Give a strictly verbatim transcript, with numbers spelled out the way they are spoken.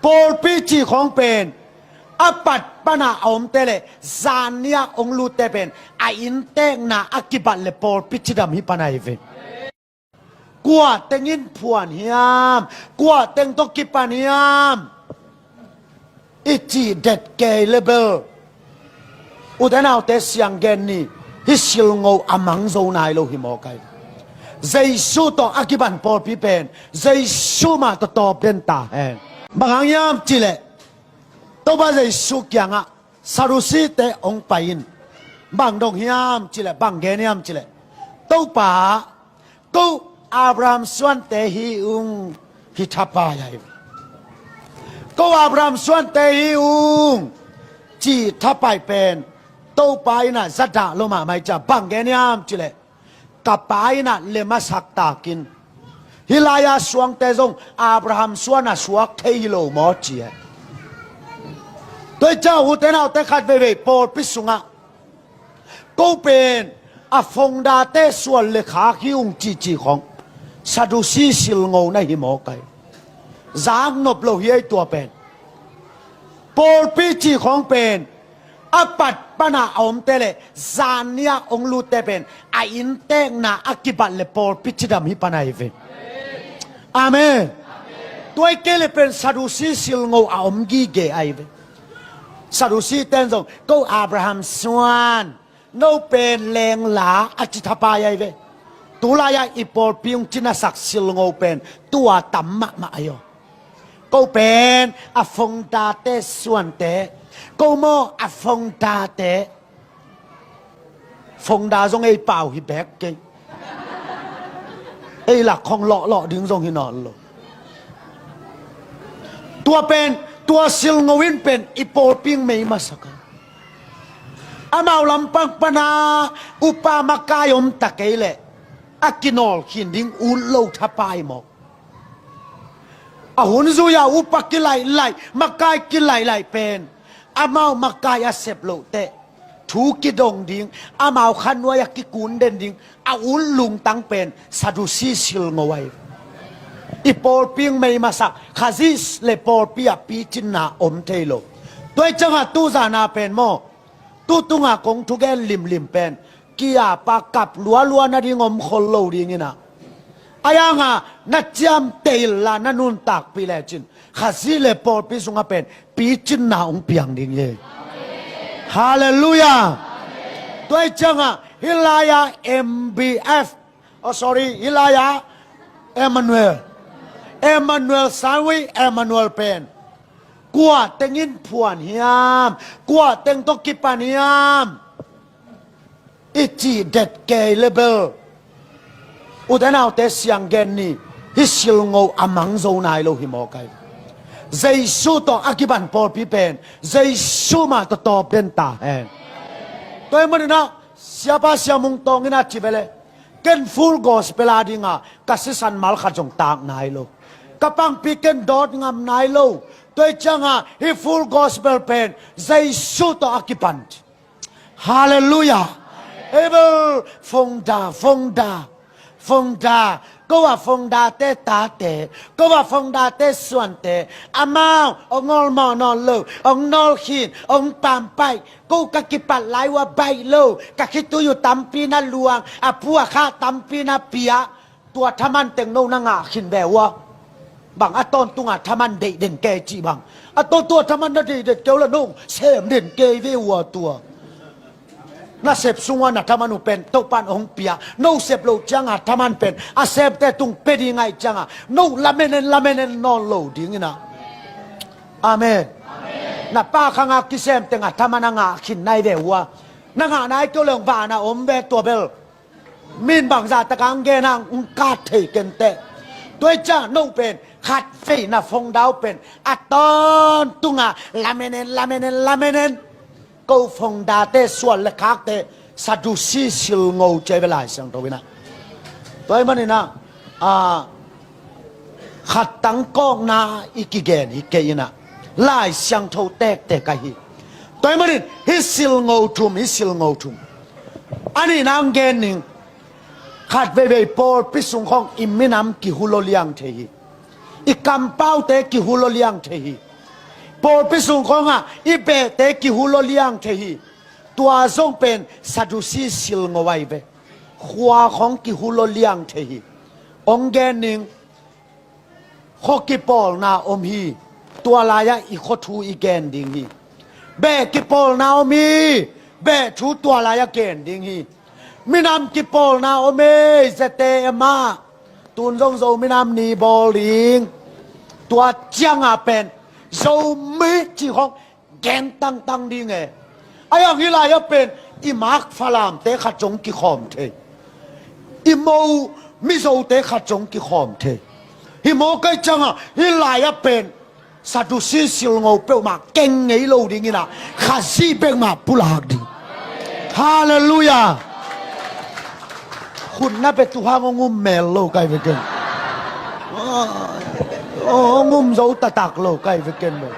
Pawlpi cih khawng pen a pat pana a omte le zan nia hong lutte pen a inntekna a kibat le pawlpi cidam hi pana hi ve. Kua teng in phuan hiam? Kua teng tawh kipan hiam? I cih det kei le bel ute naute siang gen ni, hih silngo a mang zo nai lo hi mawk ai. Jesu tawh a kipan pawlpi pen Jesu mah tawh tawp den ta hen. Bang hang hiam cih leh Topa Jesu kiangah Sadusite hong pai in. Bang dong hiam cih leh, bang gen hiam cih leh, Topa, ko Abraham suante hi ung, hi thapai ai. Ko Abraham suante hi ung, cih thapai pen Topa in ah za dah lo mahmah hi ciang, bang gen hiam cih leh, ka pa in ah lem a sak takin, hih lai-a suangte zong Abraham suan a suak thei hi lo maw ci e. Tua hi ciang ute naute khat veivei pawlpi sungah ko pen a founder-te suan le khak hi ung cihcih khawng Sadusi silngo na hi mawk ai. Zak nop lo hi ei tua pen. Pawlpi cih khawng pen a pat pana a omte le zan nia hong lutte pen a inntekna a kibat le pawlpi cidam hi pana hi ve. Amen. Tua hi kei le pen Sadusi silngo a om gige ai ve. Sadusi ten zong ko Abraham suan, no pen lengla a ci thapai ai ve. Tulai-a i pawlpi hong cina sak silngo pen tua tam mahmah ai aw. Ko pen a founder-te suante, ko maw a founder-te. Founder zong ei pau hi bek kei. Ei lak khong lawhlawh ding zong hi nawn lo. Tua pen, tua silngo in pen i pawlpi hong mei masak a. Amau lampang pana upa makai om ta kei leh a kinawl khin ding ut lo thapai mawk. A hun zui-a upa kilaih laih, makai kilaih laih pen amau makai a sep loh teh thu kidong ding, amau khanuai a kikun den ding a ut lungtang pen Sadusi silngo ai. I pawlpi hong mei masak, Khazih le pawlpi ah picinna om thei lo. Tua hi ciangah tuzan a pen maw, tu tunga kong thugen limlim pen kiapa kap lualua nading om khol lo ding in ah, a yanga na ciamteh inla na nuntakpih lecin Khazih le pawlpi sungah pen picinna hong piang ding hi. Halleluiah. Tua hi ciangah hih lai-a M B F, oh sorry, hih lai-a Emmanuel, Emmanuel Sangui, Emmanuel pen kua teng in phuan hiam? Kua teng tawh kipan hiam? I cih det kei le bel ute naute siang gen ni, hih silngo a mang zo nai lo hi mawk ai. Jesu tawh a kipan pawlpi pen Jesu mah tawh tawp den ta hen. Tua hi manin ah Siapa Sia Mung Tawng in a ci ve le, ken Full Gospel a dinga ka sisan mal khat zong tak nai lo. Ka pangpi ken dawt ngam nai lo. Tua hi ciangah hih Full Gospel pen Jesu tawh a kipan. Halleluiah. Abel, founder, founder, founder. Ko a founder-te tate, ko a founder-te suante, amau hong awlmawh nawn lo, hong nawlkhin, hong pampaih. Ko ka kipat lai uh a baih lo, ka khitui uh tampi na luang, a phu a kha tampi na pia. Tua thaman teng no na ngah khin ve uh a. Bang a tawntunga thaman deih den kei cih bang. A tawntunga thaman na deih den kei uh la no sem den kei ve uh a tua. Na sep sungah na thaman uh pen Topan hong pia. No sep loh cianga thaman pen a semte tung pia ding ahih cianga no lamenen lamenen nawn lo ding in ah. Amen. Na pa khanga kisem tenga thaman a ngah khin nai ve uh a. Na ngah nai kei uh leng vana om ve tua bel. Min bangzah taka ang gen ang ung ka thei kenteh. Tua hi ciang no pen khat vei na founder uh pen a tawntunga lamenen lamenen lamenen. Ko founder-te suan le khakte Sadusi silngo ci ai ve Lai Siangtho in ah. Tua hi manin ah, a, khat tang kawkna i kigen hi kei in ah, Lai Siangtho tektek ahi. Tua hi manin hih silngo thum, hih silngo thum. A nihna ang gen ning, khat veivei pawlpi sung khawng i minam kihulawh liang thei hi. I kampaute kihulawh liang thei hi. Pawlpi sung khawngah i behte kihulawh liang thei hi. Tua zong pen Sadusi silngo ahi ve. Khua khawng kihulawh liang thei hi. Ong gen ning. Khua kipawlna om hi. Tua lai-ah i khua thu i gen ding hi. Beh kipawlna om hi. Beh thu tua lai-ah gen ding hi. Minam kipawlna om hi. Zete ema. Tun zong Zo minam ni bawl ding. Tua ciangah pen Zomi cih khawng gen tangtang ding e. Ahi hang hih lai-ah pen i mak Falamte khat zong kikhawm thei. I mo Mizote khat zong kikhawm thei. Hi mawk ahih ciangah hih lai-ah pen Sadusi silngo peuhmah keng ngei lo ding inah Khazih bek mah pulak ding. Halleluiah. Khutna pe tu hang ong um mel lo kai veken. Ong um zo taktak lo kai veken lo.